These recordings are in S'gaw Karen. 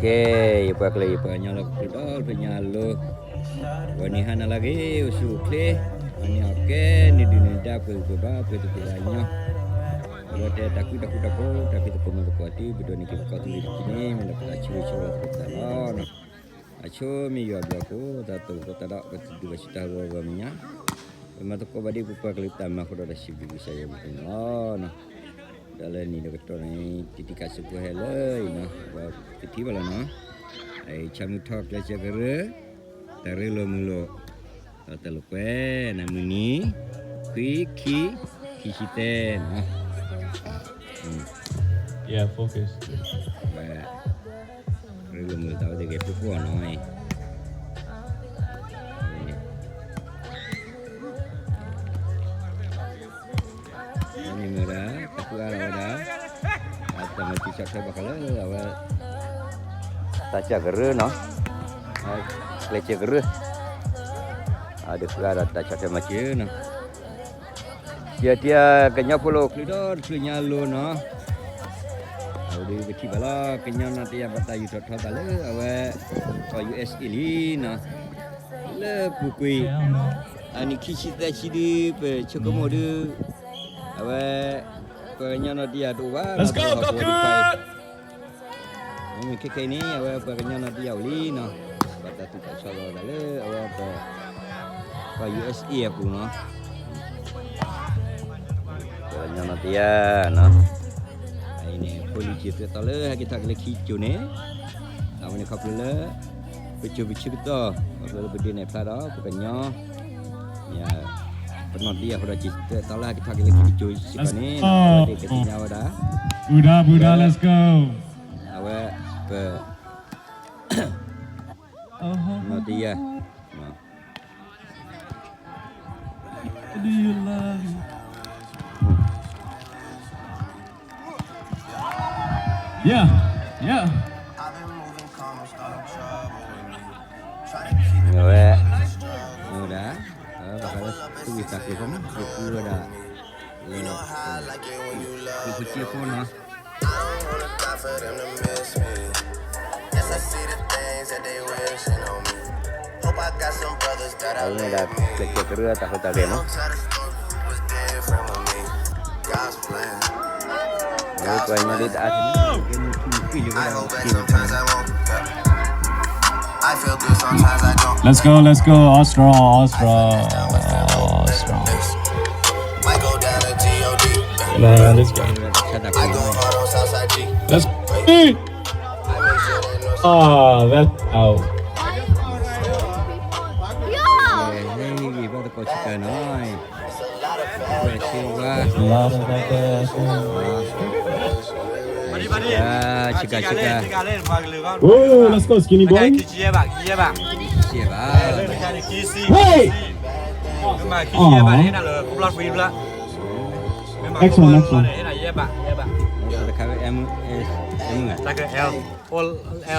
ကဲ, ယပှၤကလုာ်ယပှၤကညီလၢဟီၣ်ခိၣ်ဒီဖျၢၣ်ညါအလိၤ, ဂီၤနံၤဟါနၤလၢအဂ့ၤ အိၣ်ဆူၣ်အိၣ်ချ့, အန့ၣ်အီၤကဲန့ၣ်ဒုးန့ၣ်ဒါပှဲၤဂံၢ်ပှဲၤဘါ ပှဲၤသကိးဘၣ်ညီ, အဝဲတဲတၢ်ကူတၢ်ဃူတၢ်ဖိး တၢ်ဖံးသကိးမၤသကိးတုၤ ပဒိးန့ၢ်က့ၤပကီၢ်သူလ့ၤတခီန့ၣ် မ့ၢ်ဒီးပသးဆံးဂ့ၤဆၢဝါသကိးပသးလီၤ. အဆိမ့ၢ်ယွၤဘျုးအဃိ သးတအိၣ်ဃိသတးဒီး ပတဒုးဘၣ်ဆူတၢ်ဟးဂီၤဂီၤမဲာ်ညါ, ပမၤသကိးဘၣ်ဒ်ပပှၤကလုာ်တၢ်မၤအဃိဒီး တၢ်စံးဘျုးကစၢ်ယွၤန့ၣ်လီၤ. ဒီးလၢနံၤဒီးကတီၢ်န့ၣ် တံၤတံၤကးစူးဖိဟဲလၢအံၤနီၤ, ပထံၣ်ဘၣ်လီၤနီၤ, ဆၣ်မုၢ်ထီၣ်ကျဲးစၢးကရၢ, တၢ်ရ့လိာ်မုာ်လိာ်, ဒီးတၢ်လိာ်ကွဲ, နမုၢ်နံၤ, ခွံ, ခံ, ခံဆံသၢနီၤ, ဝဲ ရ့လိာ်မုာ်လိာ်သးဝဲတဂ့ၤ ပူဖိအီၤနီၤ, န့ၣ်မ့ၢ်ဝဲဒၣ် တၢ်ဃုအါထီၣ်ဝဲဒၣ် တၢ်မၤစၢၤဆီၣ်ထွဲဘၣ်ဃးလၢအဝဲ တၢ်စၢ်ကရၢနီၤ, ကျဲးစၢးကရၢ, ဒီးဃုအါထီၣ်တၢ်ဆီၣ်ထွဲမၤစၢၤနီၤ, ယတဲကညီဖိလၢအိၣ်ချုးဒီတဖျၢၣ်ညါအလိၤနီၤ, အဝဲဒၣ်ပထံၣ်ဘၣ်လီၤ ကညီနီၢ်တယၢ်ဘၣ်တၢ်ယူးထီၣ်ထီသးလၢအဝဲ ကီၢ် ယူႇအ့းအ့း လံနီၤ, လၢပူၤကွံာ် အနံၣ်ခံဆံသၢဆံဒု ပဆိကမိၣ်ဒု အဝဲ ပှၤကညီနီၢ်တယၢ်တအိၣ်ဘၣ်နီၤ, မ့မ့ၢ်ခဲခဲအံၤန့ၣ် အဝဲပှၤကညီနီၢ်တယၢ်အိၣ်လံနီၤ, ဘၣ်တၢ်သူၣ်ထီၣ်ဆီလီၤသးလၢအဝဲပ ပှၤ ယူႇအ့းအ့း အပူၤနီၤ, ပှၤကညီနီၢ်တယၢ်နီၤ, အအံၤန့ၣ် ဖိလံၤစၢၤသွဲၣ်သီလၢဟဲက့ၤထီၣ်က့ၤလၢခံကၠိၤန့ၣ်, အဝဲန့ၣ်ခီဖျိလၢ ပစိၤပဆၢကတီၢ် ခီဖျိလၢပဒုးနဲၣ်ဖျါဒီး ပှၤကညီ ပနီၢ်တယၢ်အဃိဒီး စၢၤသွဲၣ်သီလၢဟဲက့ၤထီၣ်က့ၤလၢခံကၠိၤစ့ၢ်ကီးန့ၣ် အဝဲသ့ၣ်ကသ့ၣ်ညါဝဲဒၣ် ပူၤဒါ ပူၤဒါ let's go, အဝဲ ပ နီၢ်တယၢ် Yeah, yeah. ဝဲ မ့ၢ်ဝဲဒၣ် ဘၣ်ဃးလၢသူၣ်ဝံၣ်သးကျိၤဖိမး ယကူဝဲဒၣ် လၢ ဃုဖိစ့ဖိနီၤ, အဝဲဒၣ် ကျဲးစၢးကရၢတၢ်ဟူးတၢ်ဂဲၤမး, အဝဲပှၤကညီဒ်တအါ Let's go, let's go, Austral, Austral, Austral. Let's go. Let's go. Ah, that's out. ဆ့ကၤ ဆ့ကၤ ဆ့ကၤ Whoa, let's go, skinny boy. ဆ့ဘၣ် Hey! Aw. Next one, next one. တခါဝဲ M S M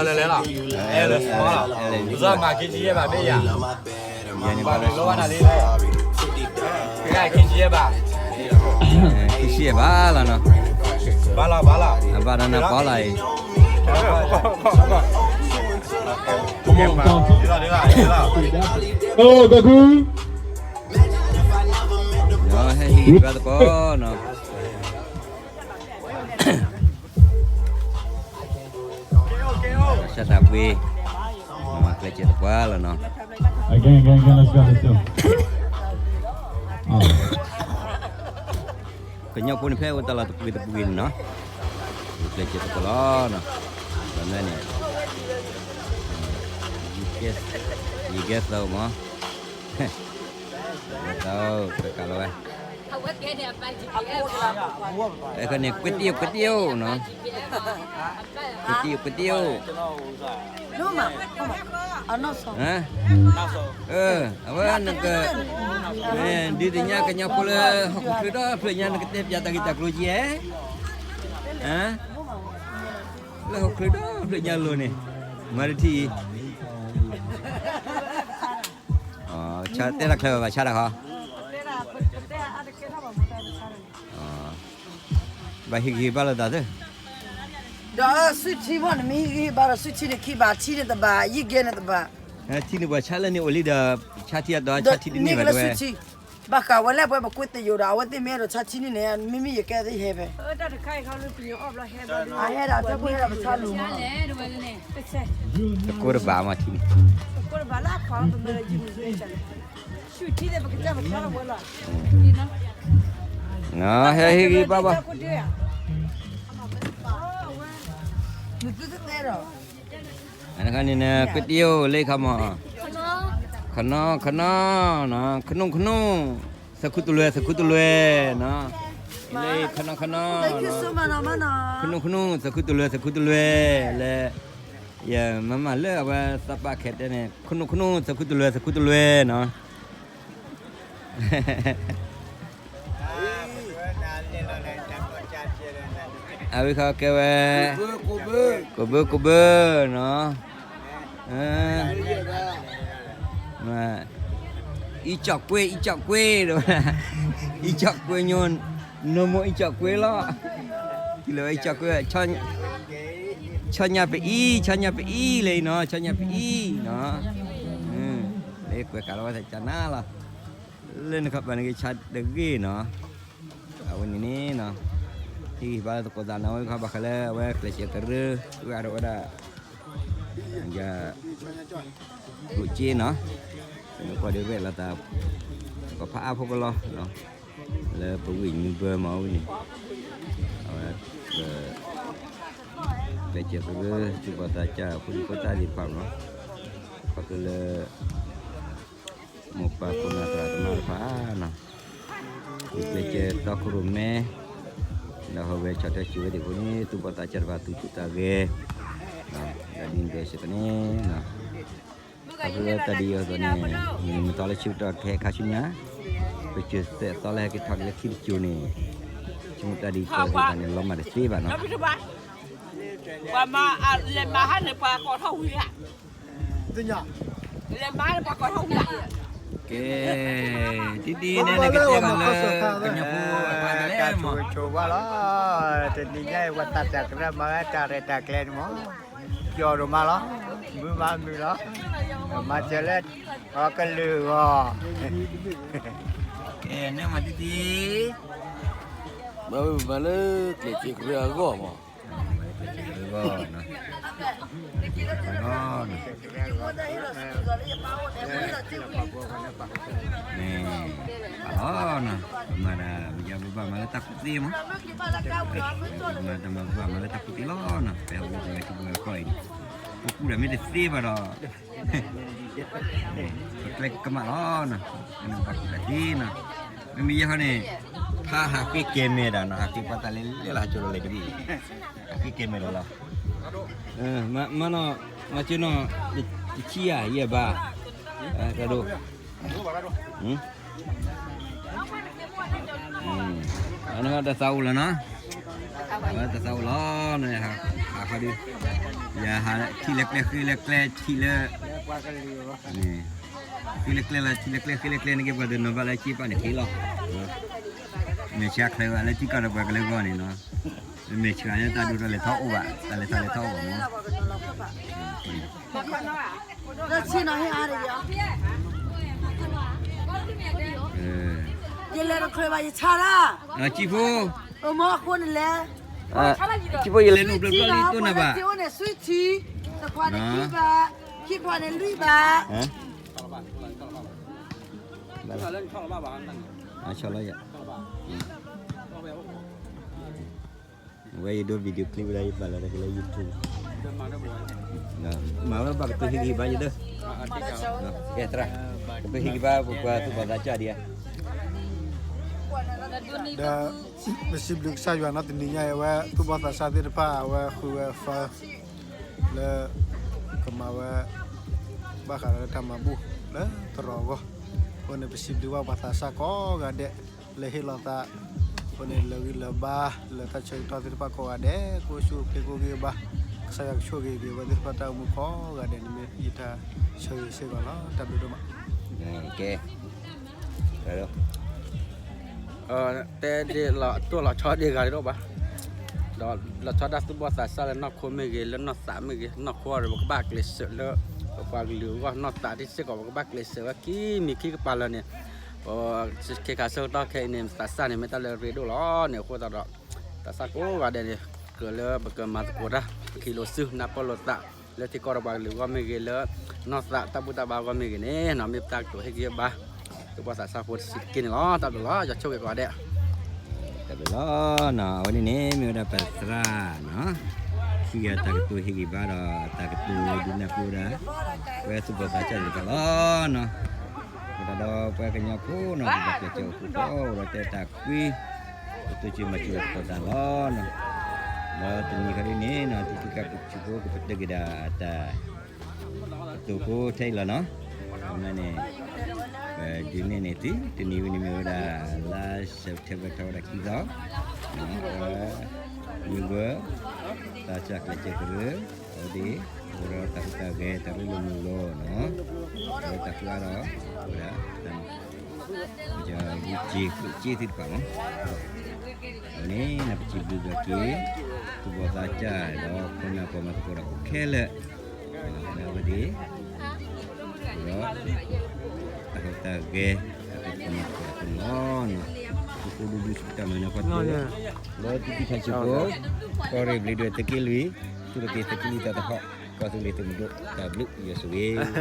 လဲၣ်လီၤ လဲၣ်လီၤ မၤခ့ဆံယဲၢ်ဘၣ် ဘ့ၣ်ယၤ မၤလီၤဝဲဒၣ်လံ ခံဆံယဲၢ်ဘၣ် ခံဆံယဲၢ်ဘၣ် ခံဆံယဲၢ်ဘၣ်လီၤနီၤ ဘၣ်လီၤ ဘၣ်လီၤ အဘၣ်ဒီးနပီလီၤအံၤ Come on, Donkey. ဒီးဟဲဟံးဘၣ်သကိးနီၤ ဆၣ်တၢ်ပှ့ၤ မၤကျဲးစၢးသပှၢ်လီၤနီၤ Again, again, again, let's go, let's go. ကညီဖိန့ၣ်ဖဲအိၣ်တၢ်လီၢ်တပှ့ၤတပှ့ၤန့ၣ်နီၤ ကျဲးစၢးသကိးလီၤနီၤ ဒီးမ့ၢ်န့ၣ် ယကဲသိးမး ကဲသိး ကကးလီၤဝဲ အဲန့ၣ် ကွ့တံၢ်အိၣ် ကွ့တံၢ်အိၣ်နီၤ ကွ့တံၢ်အိၣ် ကွ့တံၢ်အိၣ် အဝဲနက ဒုးသ့ၣ်ညါကညီဖိလၢ ဟီၣ်ခိၣ်ချၢဒီဖျၢၣ်ညါနကတဲပၠးတၢ်ဂ့ၢ်တၢ်ကျိၤကဲ လၢဟီၣ်ခိၣ်ချၢဒီဖျၢၣ်ညါလိၤန့ၣ် မၤတထံၣ်အံၤ ဆါတဲတၢ်ချၢဘၣ်ဆါတၢ်ခီ ဘၣ်ဟ့ၣ်ဂံၢ်ဟ့ၣ်ဘါလိာ်သးသ့ ဒီး sweet tea မ့ၢ် နမ့ၢ်ဟ့ၣ်ဂံၢ်ဟ့ၣ်ဘါဒီး sweet tea န့ၣ် ခံဘၣ်, tea န့ၣ်တဘၣ်, ယံာ်ဂဲန့ၣ်တဘၣ်. ထံန့ၣ်ပှၤဆါလၢန့ၣ်အိၣ်လံဒီး ဆါထံအတီၤ ဆါထံတန့ၢ်ဘၣ်တဲဝဲ. ဘၣ်ဃးဝဲလၢပှၤ ပကွၢ်သယိာ်ဒီး အဝဲသ့ၣ်မ့ၢ်အဲၣ်ဒိးဆါထံန့ၣ်န့ၣ် မ့မ့ၢ်ယကဲသ့ၣ်ဟဲဖဲ အဟဲဒၣ်တၢ်ဖိဟဲဒၣ်ပဆါလူၤမး, တကိးတဘၣ်မးထံန့ၣ်, တကိးတဘၣ်လၢအခွါတမၤလၢယုၢ်န့ၣ်, ဆူၣ်ထံသ့ၣ်ပကစၢ်ပဆါလီၤဝဲလီၤ. ဟဲဟ့ၣ်ဂံၢ်ဘါဘၣ်. နခါန့ၣ်န့ၣ် ကွ့တယိလၢခါမး, ခနီခနီ, ခနူၣ်ခနူၣ်, သးခူတလွဲ သးခူတလွဲ, လၢခနီခနီ, ခနူၣ်ခနူၣ် သးခူတလွဲ သးခူတလွဲ, လၢ ယမၤမၤလၢအဝဲသးပာ်ခဲတဲန့ၣ် ခနူၣ်ခနူၣ် သးခူတလွဲ သးခူတလွဲနီၤ. အဝဲခီကဲဝဲ ကိးဘၢကိးဘၢနီၤ, အံကၠီၣ်ကွ့ အံကၠီၣ်ကွ့, အံကၠီၣ်ကွ့ညိ နိမိၢ်အံကၠီၣ်ကွ့လီၤ, လၢအံကၠီၣ်ကွ့, ဆီညၣ်ပအံ, ဆီညၣ်ပအံလၢအံနီၤ, ဆီညၣ်ပအံနီၤ, လၢကွဲးကးလီၤဝဲသ့ၣ်ကနၤလီၤ, လၢနခီပၤန့ၣ်က့ၤဆါတဂ့ၤနီၤ, အဝဲန့ၣ်န့ၣ်နီၤ, ဟံၣ်ဘါလၢသကိးသးနီၤ ဝဲခီဘၣ်ဃးလၢအဝဲကျဲးစၢးကရၢ ဝဲအါထီၣ်ဝဲဒၣ် ယၤ ကျိၣ်စ့နီၤ, ပကွၢ်ဒုးရဲၣ်လီၤသး ပဖးအါဖိကလီနီၤ, လၢပဝ့ၢ်ညူဘၢမၤဝဲန့ၣ်, အဝဲ ကျဲးစၢးကရၢ သူၣ်ဘီၣ်သးစၢ် ဖိဒံဖိသၣ်သ့ၣ်တဖၣ်နီၤ, ပှၤကလၢ မိၢ်ပၢ်ခိၣ်နၢ်သရၣ်သမါတဖၣ်နီၤ, ကျဲးစၢးတီခိၣ်ရိၣ်မဲ ဒီးဟီဝဲဆီၣ်ထွဲစံးဝဲသ့ၣ်အဃိန့ၣ် သူၣ်ဘီၣ်သးစၢ်တဖၣ်သူၣ်ဆူၣ်သးဂဲၤ, ဒီးဒ်န့ၣ်စ့ၢ်ကီးန့ၣ် ခီဖျိလၢတၢ်ဒ်အံၤအသိးန့ၣ် မ့ၢ်မ့ၢ်တီလၢဆၢကတီၢ်ခဲခါဆူညါ ပစၢၤစဲးသီလၢဟဲက့ၤထီၣ်က့ၤလၢခံတစိၤန့ၣ် ဆိကမိၣ်တၢ်ဒ်အံၤအသိးန့ၣ် လီၤမၢ်တသ့ဘၣ်နီၤ. ပှၤမၤလဲၤမၤဟါန့ၣ် ပှၤကိးထီၣ်ဝံၤဧါ, လဲၤမၤန့ၣ် ပှၤကိးထီၣ်ဝံၤဧါ. ကဲ, တံတံန့ၣ် နကတဲဘၣ်လၢ ကညီဖိအကျါတလဲမး, ဆိဘၣ်လီၤ, တနံၤညါအံၤ ပှၤသးစၢ်ကရၢမၤဝဲတၢ်ရဲၣ်တၢ်ကျဲၤန့ၣ်မး, ပျီၤဒိၣ်မးလီၤ, မုာ်မးမုာ်လီၤ, မၤစၢၤလၢ အကလုာ်ဂီၢ်, ကဲ နမၤတံတံ ဘၣ်ဝဲပဘၣ်လၢကျဲးစၢးကရၢအဂီၢ်မး, ကျဲးစၢးကရၢအဂီၢ်နီၤ, ကျဲးစၢးကရၢအဂီၢ်နီၤ, မ့ၢ် ပာ်လီၤနီၤ, ပမၤဒၣ် ပယီၤပဘၣ်မၤလၢတၢ်ကူၣ်သ့မး, ပမၤတၢ်မၤပဘၣ်မၤလၢတၢ်ကူၣ်သ့လီၤနီၤ, ပဟဲဝဲပဝဲထံပဝဲကီၢ်အံၤန့ၣ်, ပကူၣ်ဒၣ်မ့ၢ်တသ့ဘၣ်ဒီး ပကျဲကမၣ်လီၤနီၤ, ပကူၣ်ဒၣ်သ့နီၤ, မ့မ့ၢ်ယဲၢ်ခီန့ၣ် ဖးဟးဃ့ကဲၤမဲာ်ဒၣ်နီၤ, ဟးဃ့ပှၤတၢ်လဲၤလဲၤလီၤ ဟးကၠိလီၤလဲၤတဘ့ၣ်, ဟးဃ့ကဲၤမဲာ်ဒၣ်လီၤ, မနီၤ, မၤစၢၤနီၤ, တဆံယၤယဲၢ်ဘၣ်, တၢ်ဒိၣ် အန့ၣ်တသးအိၣ်လီၤနီၤ, အဝဲတသးအိၣ်လီၤ, ဟးခီဒုး, ယဟးထံၣ်လၢကျဲဃ့လၢကျဲထံၣ်လၢ, ဃ့လၢကျဲလီၤ ထံၣ်လၢကျဲဃ့လၢကျဲန့ၣ်က့ၤ ပှၤတနီၤဘၣ်လၢက့ပာ်န့ၣ်ဃ့လီၤ, မဲာ်ဆှးချၢဘၣ်လၢထံကီၢ်ဒီးပှၤကလၢဂီၢ်န့ၣ်နီၤ, မဲာ်ဆှးန့ၣ်တၢ်ဒိၣ်ထီၣ်လဲၤထီၣ်အိၣ်ဘၣ်, တၢ်လဲၤထီၣ်လဲၤထီၣ်အိၣ်ဘၣ်မး ယလဲၤတချုးဘၣ်ယဆါတၢ်, ကံၢ်ဖိ, အဃိန့ၣ်လဲၣ်, ကံၢ်ဖိယလဲၤနုာ်ပျၢၤပျၢၤလံတိၢ်နၤဘၣ်, န့ၣ် sweet tea, တခွါန့ၣ်ခံဘၣ်, ခံခွါန့ၣ်လွံၢ်ဘၣ်, ဝဲယဒိ video clip ဝဲဒၣ်ယပာ်လီၤတၢ်က့ၤလၢ YouTube, မၤဝဲဘၣ်ကပၢဟ့ၣ်ဂံၢ်ဘါယဒၢ, ကဲသရၣ်, ကပၢဟ့ၣ်ဂံၢ်ဘါပပှၤသူၣ်ဘီၣ်သးစၢ်ဒံးဧါ, ဒီး ပစံးဘျုးကစၢ်ယွၤနီၤ, တနံၤညါအံၤ အဝဲသူၣ်ဘီၣ်သးစၢ်သ့ၣ်တဖၣ် အဝဲဃုဝဲအသီ လၢ ကမၤဝဲ ဘၣ်ဃးဒီးတၢ်မၤဘူၣ်လၢသရိာ်အဂီၢ်, အဃိန့ၣ် ပစံးဘျုးဘၣ်ပှၤသးစၢ်ကိးဂၤဒဲး လၢဟ့ၣ်လီၤသး, အဃိန့ၣ် လၢဂံၢ်လၢဘါ လၢတၢ်ဆၢကတီၢ်သ့ၣ်တဖၣ်ကိးဂၤဒဲး ကအိၣ်ဆူၣ်အိၣ်ချ့ကိးဂံၢ်ဘါ, ကစၢ်ယွၤကဆိၣ်ဂ့ၤက့ၤအဝဲသ့ၣ်တဖၣ်တၢ်အိၣ်မူကိးဂၤဒဲးန့ၣ် မ့ၢ်ယတၢ်ဆၢဂ့ၤစ့ၢ်ကီးလီၤ. တၢ်ဘျုးဒိၣ်မး. ကဲ တဲဒ်လီၤ တိၢ်လီၤဆီဒ်ဂၤဒ်ဒိၣ်ဘၣ်, ဒီးလီၤဆီဒၣ်သူၣ်ဘီၣ်သးစၢ်လၢနီၢ်ခိမ့ၢ်ဂ့ၤ လၢနီၢ်သးမ့ၢ်ဂ့ၤ နီၢ်ခိဒီး ပကဘၣ်ကျဲးစၢးလၢ ပပှၤကလုာ်အဂီၢ် နီၢ်သးတစ့ၢ်ကီး ပကဘၣ်ကျဲးစၢးဝဲခံမံၤခံကပၤလၢာ်န့ၣ်, ပ ခဲခါဆၢကတီၢ်ခဲအံၤန့ၣ် သးစၢ်န့ၣ် မ့ၢ်တၢ်လၢအရ့ဒိၣ်လီၤန့ၣ် အဃိသတးဒီး သးစၢ်ကိးဂၤဒဲးန့ၣ် ကြၢးလၢပကမၤသကိးတၢ် ပကဟံးလိာ်စုနၢ်ပၢၢ်လိာ်သး လၢထံကီၢ်ဒီးပှၤကလုာ်အဂီၢ်မ့ၢ်ဂ့ၤ လၢနီၢ်သးတၢ်ဘူၣ်တၢ်ဘါအဂီၢ်မ့ၢ်ဂ့ၤန့ၣ် မ့ၢ်ပတၢ်ကတိၤဟ့ၣ်ဂံၢ်ဟ့ၣ်ဘါ သူၣ်ဘီၣ်သးစၢ်ဖိတဆံးတက့ၢ်န့ၣ်လီၤ. တၢ်ဘျုးလီၤ ယွၤဆိၣ်ဂ့ၤကိးဂၤဒဲး တၢ်ဘျုးလီၤ. အဝဲန့ၣ်န့ၣ် မ့ၢ်ဝဲဒၣ်ပသရၣ်နီၤ, ခံဂၤတၢ်ကတိၤဟ့ၣ်ဂံၢ်ဘါဒီး တၢ်ကတိၤဒုးနၢ်ပၢၢ်ဝဲဒၣ် ပဝဲသူၣ်ဘီၣ်သးစၢ်သ့ၣ်တဖၣ်လီၤနီၤ. အဃိသတးဒီးပှၤကညီဖိနီၤ ပဘၣ်ကျဲးစၢးအိၣ်ဖှိၣ်ဃီ အိၣ်ဒီးတဲတၢ်ကွံ ပတိစၢၤမၤစၢၤသကိးတၢ်လီၤနီၤ. ဒီးတနံၤခါဒ်န့ၣ်နီၤ ထံထံကီၢ်ပှၤဆူးဖိ ကပတုာ်က့ၤဒၣ်တၢ် ကတိၤဖိထဲအံၤလီၤနီၤ. အဃိန့ၣ် ဒုးနဲၣ်န့ၢ်သု တနံၤဝဲန့ၣ်မ့ၢ်ဝဲဒၣ် လါ September ထီၣ်ဝဲဒၣ်ခံသီ, မ့ၢ်ဝဲ သးစၢ်ကျဲးစၢးကရၢ အဝဲဒၣ် အိၣ်ဒီးတၢ်ဟူးတၢ်ဂဲၤ တၢ်ရ့လိာ်မုာ်လိာ်နီၤ, အဝဲတၢ်ဃုအါဒီး ဝဲဒၣ် ယွၤက့ၤဃုာ်က့ၤသုတဖၣ်လီၤ. အဃိန့ၣ် ပစံးဘျုးဘၣ်က့ၤ သူၣ်ဘီၣ်သးစၢ်ဒီး ခိၣ်နၢ်ပှၤမၤသကိးတၢ်ဖိခဲလၢာ် အဝဲသ့ၣ် ဒီး တၢ်ဟူးတၢ်ဂဲၤ အဝဲသ့ၣ်မၤသကိးတၢ်ဖိန့ၣ်လီၤ. ပဃိဒူဒူဆူတၢ်မၤနၢၤပှၤတၢၢ် လၢသုသံၣ်ထီၣ်ဆံးဖိ ကီၢ်ရ့ၣ်ဘျ့းဒွဲၣ်သုးက့လွံၢ် သူၣ်ထီၣ်က့ၤသုးက့လွံၢ်သီတဟီၣ် ကီၢ်သူလ့ၤသုးမုၢ်ဒိၣ် တၢ်ဘျုးယွၤဆိၣ်ဂ့ၤ